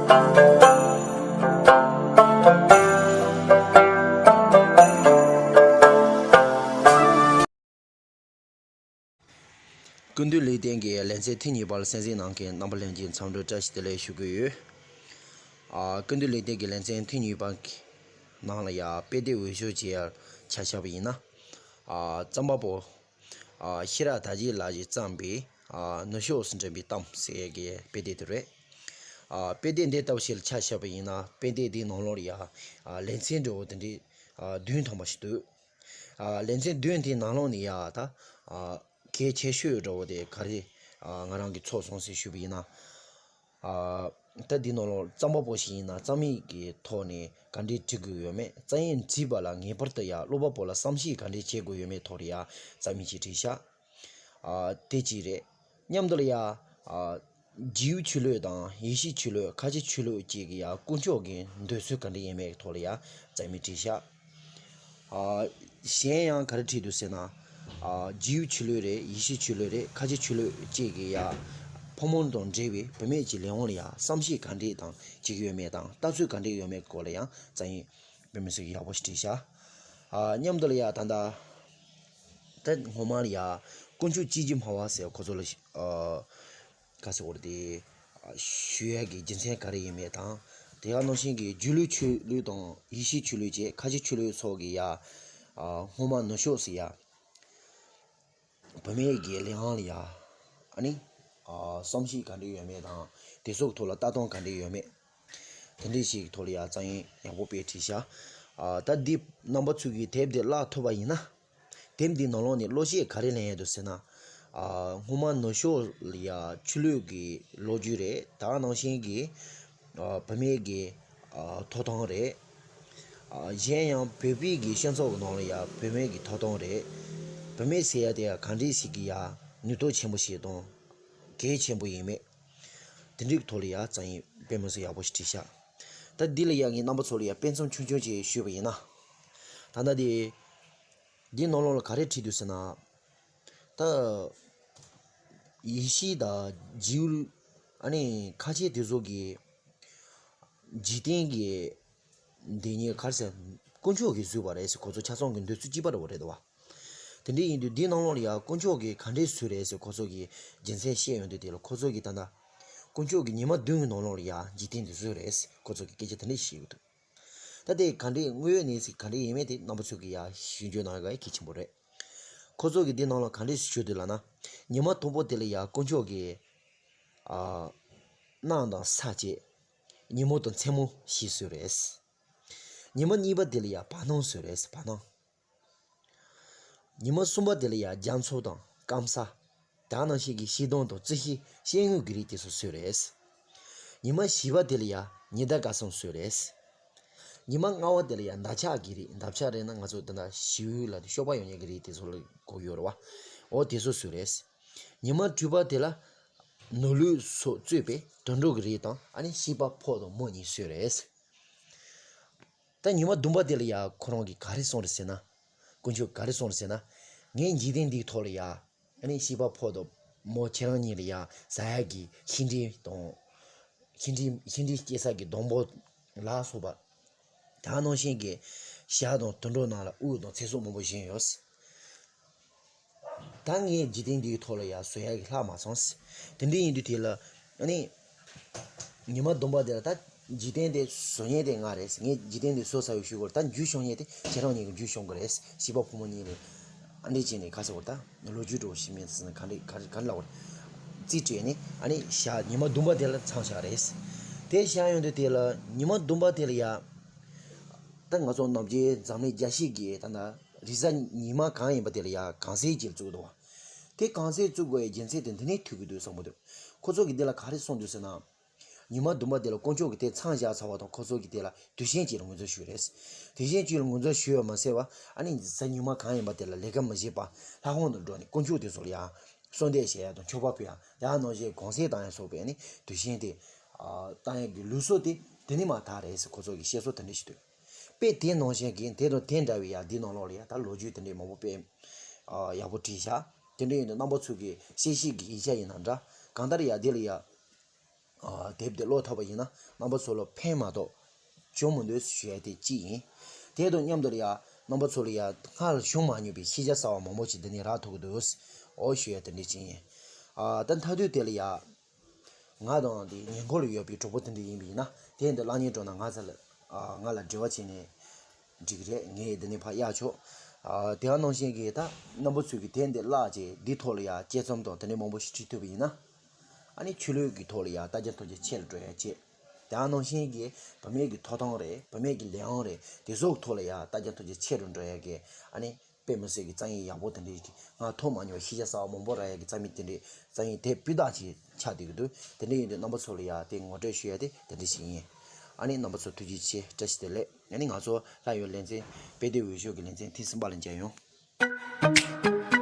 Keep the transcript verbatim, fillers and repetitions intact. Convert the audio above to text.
ཀུན་བཏུས་ལེགས་ལྡན་གྱི་ལེ་ཚན་ཐེངས་གཉིས་པ་ལ་གསན་གཟིགས་གནང་མཁན་རྣམ་པ་ལྷན་རྒྱས་འཚམས་འདྲི་བཀྲ་ཤིས་བདེ་ལེགས་ཞུ་གི་ཡོད། ཨ། ཀུན་བཏུས་ལེགས་ལྡན་གྱི་ལེ་ཚན་ཐེངས་གཉིས་པ་གི་ནང་ལ་ཡང་དཔེ་དེབ་འོས་སྦྱོར་བྱེད་ཡ་ཆ་བཞག་པ་ཡིན་ན། ཨ། རྩོམ་པ་པོ། ཨ། ཤེས་རབ་དར་རྒྱས་ལགས་ཀྱིས་བརྩམས་པའི། ཨ། ནུབ་ཕྱོགས་སུ་འགྲིམ་པའི་གཏམ་ཟེར་ཡ་གི་དཔེ་དེབ་དེ་རེད། ཨ། དཔེ་དེབ་འདི་ལྟ་བུ་ཞིག་ལ་ཆ་བཞག་པ་ཡིན་ན། དཔེ་དེབ་འདིའི་ནང་ལོགས་ལ་ཡང་། ཨ། ལེ་ཚན་འདྲ་བོ་དེ་འདྲའི། ཨ། བདུན་ཐམ་པ་ཞིག་འདུག་ཨ། ལེ་ཚན་བདུན་དེའི་ནང་ལོགས་ནས་ཡང་ད། ཨ། གལ་ཆེ་ཤོས་འདྲ་བོ་དེ་ག་རེ། ཨ། ང་རང་གིས་ཚོར་སོང་ཟེར་ཞུས་པ་ཡིན་ན། ཨ། ད་འདི་ནང་ལོགས་རྩོམ་པ་པོ་ཞིག་ཡིན་ན་རྩོམ་ཡིག་གི་ཐོག་ནས་ག་འདྲས་འབྲི་དགོས་ཡོད་མེད། རྩོམ་ཡིག་བྲིས་པ་ལ་ངེས་པར་དུ་ཡང་ཀློག་པ་པོ་ལ་བསམ་ཤེས་ག་འདྲས་བྱེད་དགོས་ཡོད་མེད་ཐོག་ལ་ཡང་རྩོམ་ཡིག་ཅིག་བྲིས་ཤག་ཨ། དེ་གཅིག་རེད། མཉམ་དུ་ལ་ཡང་། ཨ། རྗེའུ་ཆོས་ལུགས་དང་ཡེ་ཤུ་ཆོས་ལུགས། ཁ་ཆེ་ཆོས་ལུགས་བཅས་ཀྱི་ཡང་དཀོན་མཆོག་གི་འདོད་ཚུལ་ག་འདྲ་ཡིན་མེད་ཐོག་ལ་ཡང་རྩོམ་ཡིག་བྲིས་ཤག་ཨ། གཞན་ཡང་ག་རེ་བྲིས་འདུག་ཟེར་ན། ཨ། རྗེའུ་ཆོས་ལུགས་རེད། ཡེ་ཤུ་ཆོས་ལུགས་རེད། ཁ་ཆེ་ཆོས་ལུགས་བཅས་ཀྱི་ཡང་ཕོ་མོ་དང་འབྲེལ་བའི་བུད་མེད་ཀྱི་ལས་དབང་ལ་ཡང་བསམ་ཤེས་ག་འདྲས་དང་བྱེད་ཀྱི་ཡོད་མེད་དང་ལྟ་ཚུལ་ག་འདྲས་ཡོད་མེད་སྐོར་ལ་ཡང་རྩོམ་ཡིག་དཔེ་མི་སྲིད་ཡག་པོ་ཞིག་བྲིས་ཤག་ཨ། མཉམ་དུ་ལ་ཡང་ད་ལྟ། ད་སྔོན་མ་ལ་ཡང་དཀོན་མཆོག་གཅིག་གྱུར་སྨྲ་བ་ཟེར་ཁོ་ཚོ་ལ། ཨ། ག་ཟེར་དགོས་རེད་དེ། ཞུ་ཡ་གི་རྒྱུ་མཚན་ག་རེ་ཡིན་མེད་དང་། དེ་ག་ནང་བཞིན་གྱི་རྗེའུ་ཆོས་ལུགས་དང་ཡེ་ཤུ་ཆོས་ལུགས་བཅས་ཁ་ཆེ་ཆོས་ལུགས་སོགས་ཀྱི་ཡ། ཨ། སྔོན་མ་ནུབ་ཕྱོགས་སུ་ཡ། བུད་མེད་ཀྱི་ལས་དབང་ལ་ཡ། ཨ་ནི། ཨ། བསམ་གཞིག་ག་འདྲ་ཡོད་མེད་དང་། དེ་སོགས་ཐོག་ལ་ལྟ་སྟངས་ག་འདྲ་ཡོད་མེད། དེ་འདྲ་ཞིག་ཐོག་ལ་ཡ་རྩོམ་ཡིག་ཡག་པོ་དཔེ་བྲིས་ཤག་ཨ། ད་འདི་རྣམ་པ་ཚོ་གིས་དེབ་འདི་བཀླགས་ཐུབ་པ་ཡིན་ན། དེབ་འདིའི་ནང་ལོགས་ནས་བློ་སྐྱེད་ག་རེ་ལེན་ཡས་འདུག་ཟེར་ན། ཨ། སྔོན་མ་ནུབ་ཕྱོགས་ལ་ཡ་ཆོས་ལུགས་ཀྱི་ལོ་རྒྱུས་རེད། ད་ག་ནང་བཞིན་གྱི། ཨ། བུད་མེད་ཀྱི། ཨ། ཐོབ་ཐང་རེད། ཨ། གཞན་ཡང་བོད་པའི་གི་སྤྱི་ཚོགས་ཀྱི་ནང་ལ་ཡ་བུད་མེད་ཀྱི་ཐོབ་ཐང་རེད། བུད་མེད་ཟེར་ཡ་དེ་ཡ་ག་འདྲས་ཞིག་གི་ཡ་ནུས་སྟོབས་ཆེན་པོ་ཞིག་དང་། གལ་ཆེན་པོ་ཡིན་མེད། དེ་འདྲའི་ཐོག་ལ་ཡ་རྩོམ་ཡིག་དཔེ་མི་སྲིད་ཡག་པོ་ཞིག་བྲིས་ཤག་ད་འདི་ལ་ཡ་ངས་རྣམ་པ་ཚོ་ལ་ཡ་དཔེ་མཚོན་ཆུང་ཆུང་ཅིག་ཞུས་པ་ཡིན་ན། ད་ལྟ་དེ། འདིའི་ནང་ལོགས་ལ་ག་རེ་བྲིས་འདུག་ཟེར་ན། ད། ཡེ་ཤུ་དང་རྗེའུ། ཨ་ནི་ཁ་ཆེ་དེ་ཚོ་གི། འཇིག་རྟེན་གྱི། འདི་གཉིས་ག་རེ་ཟེར། དཀོན་མཆོག་གིས་བཟོས་པ་རེད་ཟེར། ཁོ་ཚོ་ཆ་ཚང་གི་འདོད་ཚུལ་གཅིག་པ་འདྲ་བོ་རེད་དོ། དེ་འདྲ་ཡིན་དུས་འདིའི་ནང་ལོགས་ལ་ཡ་དཀོན་མཆོག་གིས་ག་འདྲས་བཟོས་རེད་ཟེར་ཁོ་ཚོ་གིས་རྒྱུ་མཚན་བཤད་ཡོང་དུས། དེ་ལ་ཁོ་ཚོ་གིས་ད་ལྟ། དཀོན་མཆོག་གིས་ཉི་མ་བདུན་གྱི་ནང་ལོགས་ལ་ཡ་འཇིག་རྟེན་འདི་བཟོས་རེད་ཟེར་ཁོ་ཚོ་གིས་སྐད་ཆ་དེ་འདྲ་བཤད་ཡོད་འདུག་ད་དེ་ག་འདྲའི་དངོས་ཡོད་གནས་ཚུལ་ག་འདྲ་ཡིན་མིན་དེ་རྣམ་པ་ཚོ་གིས་ཡ་ཞིབ་འཇུག་གནང་ཡ་གལ་ཆེན་པོ་རེད། ཁོ་ཚོ་གིས་འདི་ནང་ལ་ག་འདྲ་ཞུ་འདུག་ལབ་ན། ཉི་མ་དང་པོ་དེ་ལ་ཡ་དཀོན་མཆོག་གིས། ཨ། གནམ་དང་ས་བཅད། ཉིན་མོ་དང་མཚན་མོ་ཞེས་བཟོས་རེད། ཉི་མ་གཉིས་པ་དེ་ལ་ཡ་བར་སྣང་བཟོས་རེད། བར་སྣང་། ཉི་མ་གསུམ་པ་དེ་ལ་ཡ་རྒྱ་མཚོ་དང་སྐམ་ས། དེ་ནང་བཞིན་གྱི་ཤིང་སྡོང་དང་རྩི་ཤིང་སྐྱེ་དངོས་ཀྱི་རིགས་དེ་ཚོ་བཟོས་རེད། ཉི་མ་བཞི་པ་དེ་ལ་ཡ་ཉི་ཟླ་སྐར་གསུམ་བཟོས་རེད། ཉི་མ་ལྔ་པ་དེ་ལ་ཡ་འདབ་ཆགས་ཀྱི་རིགས། འདབ་ཆགས་རེད་ན་ང་ཚོ་དེ་འདྲ་བྱིའུ་ལ་དེ་གཤོག་པ་ཡོད་མཁན་གྱི་རིགས་དེ་ཚོ་ལ་གོ་ཡོད་རེད་བ། འོ་དེ་ཚོ་བཟོས་རེད། ཉི་མ་དྲུག་པ་དེ་ལ་ནོར་ལུག་སོགས་གཙོས་པའི་དུད་འགྲོ་གི་རིགས་དང་། ཨ་ནི་བྱིས་པ་ཕོ་དང་མོ་གཉིས་བཟོས་རེད། ད་ཉི་མ་བདུན་པ་དེ་ལ་ཡ་ཁོ་རང་གིས་ག་རེ་གསུངས་རེད་ཟེར་ན། དཀོན་མཆོག་ག་རེ་གསུངས་རེད་ཟེར་ན། ངས་འཇིག་རྟེན་འདིའི་ཐོག་ལ་ཡ། ཨ་ནི་བྱིས་པ་ཕོ་དང་མོ་ཁྱེད་རང་གཉིས་ལ་ཡ་ཟ་ཡ་གི་ཤིང་འབྲས་དང་། ཤིང་འབྲས་ཤིང་འབྲས་སྐྱེ་ས་གི་སྡོང་པོ་ལ་སོགས་པ། དེ་ནང་བཞིན་གྱི་བྱ་དང་དུད་འགྲོ་རྣམས་ལ་དབུགས་དང་ཚེ་སྲོག་མང་པོ་བྱིན་ཡོད། ད་ངས་འཇིག་རྟེན་འདིའི་ཐོག་ལ་ཡ་བཟོ་ཡ་གི་ལྷག་མ་སོང་། དེ་འདྲ་ཡིན་དུས་དེ་ལ། ཨ་ནི། ཉི་མ་བདུན་པ་དེ་ལ་ད་འཇིག་རྟེན་དེ་བཟོ་མཁན་དེ་ང་རེད། ངས་འཇིག་རྟེན་དེ་བཟོ་ཚར་བའི་གཞུག་གུ་ལ་ད་འཇུ་བྱུང་མཁན་དེ་ཁྱེད་རང་གཉིས་ཀྱིས་འཇུ་བྱུང་གི་རེད། བྱིས་པ་ཕོ་མོ་གཉིས་ལ། ཨ་འདྲས་བྱས་ནས་ག་ཟེར་བ། ད་ལོ་རྒྱུས་འདྲ་བོ་ཞིག་མེད་ཟེར་ན་ག་འདྲས་ག་ག་ལབ་དགོས་རེད། རྩིས་སྤྲད་ནས་ཨ་ནི་བཞག་ཉི་མ་བདུན་པ་དེ་ལ་མཚམས་བཞག་རེད། དེ་བཞག་ཡོང་དུས་དེ་ལ་ཉི་མ་བདུན་པ་དེ་ལ་ཡ། ད་ང་ཚོ་ནམ་རྒྱུན་འཛམ་གླིང་རྒྱལ་སྤྱི་གི་ད་ལྟ་རེས་གཟའ་ཉི་མ་གང་ཡིན་པ་དེ་ལ་ཡ་གང་ཟེར་ཅིག་བཙུགས་འདུག་བ། དེ་གང་ཟེར་བཙུགས་དགོས་ཡ་རྒྱུ་མཚན་དེ་འདི་ནས་ཐུག་གི་འདུག་བསམ་གི་འདུག་ཁོ་ཚོ་གིས་འདི་ལ་ག་རེ་གསུངས་འདུག་ཟེར་ན། ཉི་མ་བདུན་པ་དེ་ལ་དཀོན་མཆོག་གིས་དེ་མཚམས་བཞག་ཚར་བ་དང་། ཁོ་ཚོ་གིས་དེ་ལ་དུས་ཆེན་གཅིག་ལ་ངོས་འཛིན་ཞུས་རེད། དུས་ཆེན་གཅིག་ལ་ངོས་འཛིན་ཞུས་པ་མ་ཟད་པ། ཨ་ནི་རེས་གཟའ་ཉི་མ་གང་ཡིན་པ་དེ་ལ་ལས་ཀ་མི་བྱེད་པ། ལྷ་ཁང་དུ་འགྲོ་ནས་དཀོན་མཆོག་དེ་ཚོ་ལ་ཡ་གསོལ་འདེབས་བྱེད་ཡ་དང་མཆོད་པ་ཕུལ་ཡ། དེ་ནང་བཞིན་གུང་སེང་བཏང་ཡ་སོགས་པའི་ནི་དུས་ཆེན་དེ། ཨ། བཏང་ཡ་གི་ལུགས་སྲོལ་དེ་དེ་ནས་མར་དར་རེད་ཟེར་ཁོ་ཚོ་གིས་བཤད་སྲོལ་དེ་འདྲ་ཞིག་འདུག་དཔེ་དེ་ནང་བཞིན་གྱི་དེ་དང་དེ་འདྲ་བའི་ཡ་འདི་ནང་ལོགས་ལ་ཡ་ད་ལོ་རྒྱུས་དེ་འདྲའི་མང་པོ་དཔེ། ཨ། ཡག་པོ་བྲིས་བཞག་དེ་འདྲ་ཡིན་དུས་རྣམ་པ་ཚོ་གིས་གསལ་བཤད་ཀྱི་ཡིག་ཆ་ཡིན་ན་འདྲ། གང་ལྟར་ཡ་དེ་ལ་ཡ། དེབ་དེ་ཀློག་ཐུབ་པ་ཡིན་ན་རྣམ་པ་ཚོ་ལ་ཕན་མ་གཏོགས་བྱུང་མི་འདུག་ཞུ་ཡ་དེ་གཅིག་ཡིན། དེ་དང་མཉམ་དུ་ལ་ཡ་རྣམ་པ་ཚོ་ལ་ཡ་སྔར་བྱུང་མ་མྱོང་པའི་ཤེས་བྱ་གསར་བ་མང་པོ་ཞིག་འདི་ནས་རག་ཐུབ་ཀྱི་འདུག་འོ་ཞུ་ཡ་དེ་འདྲ་ཅིག་ཡིན། ད་མཐའ་དུས་དེ་ལ་ཡ་ང་དང་དེ་ཉེ་འཁོར་ལ་ཡོད་པའི་གྲོགས་པོ་དེ་འདྲ་ཡིན་པ་ཡིན་ན་དེ་འདི་གློག་བརྙན་སྒྲོག་ན་ང་ཚ་ལ་ང་ལ་འབྲེལ་བ་བྱས་ནས་འགྲིག་རེད། ངས་འདི་ནས་ཕར་གཡར་ཆོག་དེ་ནང་བཞིན་གྱི་ད་རྣམ་པ་ཚོས་ཀྱི་དེ་འདི་བཀླགས་རྗེས་འདི་ཐོག་ལ་ཡ་དཔྱད་རྩོམ་དང་དེ་འདྲ་མང་པོ་ཞིག་བྲིས་ཐུབ་པ་ཡིན་ན། ཨ་ནི་ཆོས་ལུགས་ཀྱི་ཐོག་ལ་ཡ་ལྟ་རྒྱ་ཐམས་ཅད་ཆེ་རུ་འགྲོ་ཡ་བྱེད། དེ་ནང་བཞིན་གྱི་བུད་མེད་ཀྱི་ཐོབ་ཐང་རེད། བུད་མེད་ཀྱི་ལས་དབང་རེད། དེ་ཚོ་གི་ཐོག་ལ་ཡ་ལྟ་རྒྱ་ཐམས་ཅད་ཆེ་རུ་འགྲོ་ཡ་གི་ཨ་ནི་དཔེ་མི་སྲིད་ཀྱི་རྩོམ་ཡིག་ཡག་པོ་དེ་འདྲ་ཞིག་ང་ཐོག་མ་ཉིད་པ་ཤེས་བྱ་གསར་བ་མང་པོ་རག་ཡ་གི་རྩོམ་ཡིག་དེ་འདྲ་རྩོམ་ཡིག་དེབ་སྤུས་དག་ཅིག་ཆགས་བསྡད་ཀྱི་འདུག་དེ་འདྲ་ཡིན་དུས་རྣམ་པ་ཚོ་ལ་ཡ་དེ་ངོ་སྤྲོད་ཞུ་ཡ་དེ་དེ་འདྲ་ཞིག་ཡིན། ཨ་ནི་རྣམ་པ་ཚོ་ཐུགས་རྗེ་ཆེ། བཀྲ་ཤིས་བདེ་ལེགས། ཨ་ནི་ང་ཚོ་ལྷ་ཡུལ་ལེ་ཚན་དཔེ་དེབ་འོས་ཤོག་གི་ལེ་ཚན་ཐེངས་གསུམ་པ་ལ་མཇལ་ཡོང་།